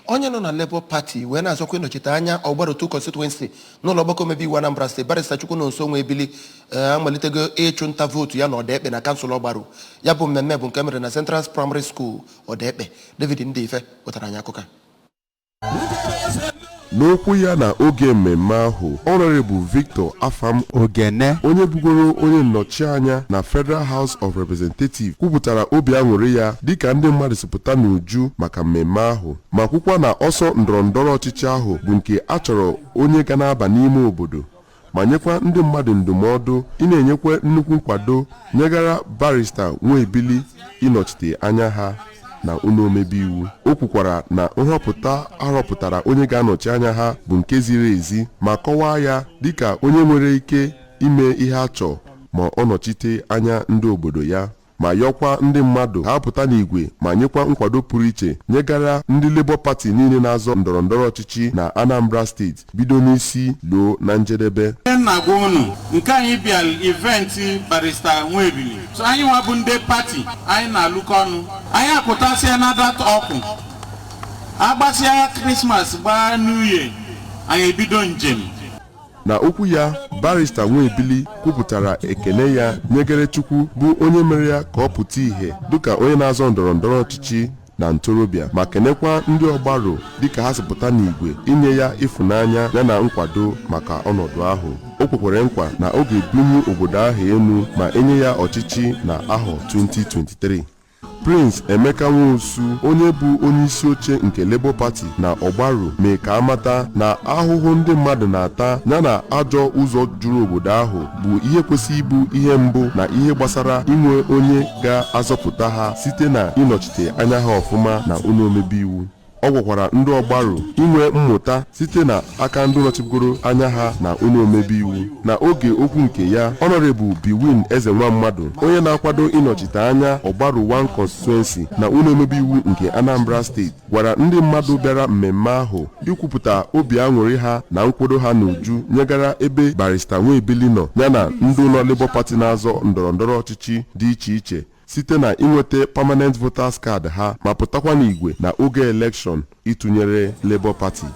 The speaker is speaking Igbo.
Onye nọ na Labour Party wee na-azọkwa ịnọchite anya Ọgbaru 2 constituency n'ụlọ ọgbakọ omebe iwu Anambra Steeti, Barrister Chukwunonso Nwebili, amalitego ịchụ nta vootu ya na Ọdaekpe na kansụl Ọgbaru. Ya bụ mmemme bụ nke mere na Central Primary School, Ọdaekpe. David Ndeife wetara anyị akụkọ a. N'okwu ya na oge mmemme ahụ, Honorable Victor Afam Ogene, onye bugoro onye nnọchianya na Federal House of Representatives, kwupụtara obi aṅụrị ya dịka ndị mmadụ si pụta n'uju maka mmemme ahụ, ma kwukwa na ọsọ ndọrọndọrọ ọchịchị ahụ bụ nke a chọrọ onye ga na-aba n'ime obodo, ma nyekwa ndị mmadụ ndụmọdụ ị na-enyekwa nnukwu nkwado nyegara Barrister Nwebili ịnọchite anya ha na ụlọ omebe iwu. O kwukwara na nhọpụta arọpụtara onye ga-anọchi anya ha bụ nke ziri ezi, ma kọwaa ya dịka onye nwere ike ime ihe a chọọ ma ọ nọchite anya ndị obodo ya, ma yọkwa ndị mmadụ ha pụta n'igwe ma nyekwa nkwado pụrụ iche nyegara ndị Labour Party niile na-azọ ndọrọndọrọ ọchịchị na Anambra Steeti, bido n'isi luo na njedebe. Ihe m na-agwa unu, nke anyị bịa event Barrister Nwebili, so anyị nwa bụ ndị party anyị na-alụkọ ọnụ, anyị apụtasịa na that ọkụ agbasịa Christmas, gbaa New Year, anyị ebido njem. Na okwu ya, Barrister Nwebili kwupụtara ekele ya nyegere Chukwu, bụ onye mere ya ka ọ pụta ìhè dịka onye na-azọ ndọrọndọrọ ọchịchị na ntorobịa, ma kenekwa ndị Ọgbaru dịka ha si pụta n'igwe inye ya ịfụnanya ya na nkwado maka ọnọdụ ahụ. O kwekwere nkwa na ọ ga-ebunye obodo ahụ elu ma enye ya ọchịchị na ahọ 2023. Prince Emeka Nwosu, onye bụ onye isi oche nke Labour Party na Ọgbaru, mee ka amata na ahụhụ ndị mmadụ na-ata ya na ajọ ụzọ juru obodo ahụ bụ ihe kwesị ịbụ ihe mbụ na ihe gbasara inwe onye ga-azọpụta ha site na ịnọchite anya ha ọfụma na ụlọ omebe iwu. Ọ gwakwara ndị Ọgbaru inwe mmụta site na aka ndị nọchibugoro anya ha na ụlọ omebe iwu. Na oge okwu nke ya, Honorable Biwin Eze nwa mmadụ, onye na-akwado ịnọchite anya Ọgbaru 1 constituency na ụlọ omebe iwu nke Anambra Steeti, gwara ndị mmadụ bịara mmemme ahụ ikwupụta obi aṅụrị ha na nkwado ha n'uju nyegara ebe Barrister Nwebili nọ, yana ndị ụlọ Labour Party na-azọ ndọrọndọrọ ọchịchị dị iche iche, site na inweta permanent voters card ha, ma pụtakwa n'igwe na oge election ịtụnyere Labour Party.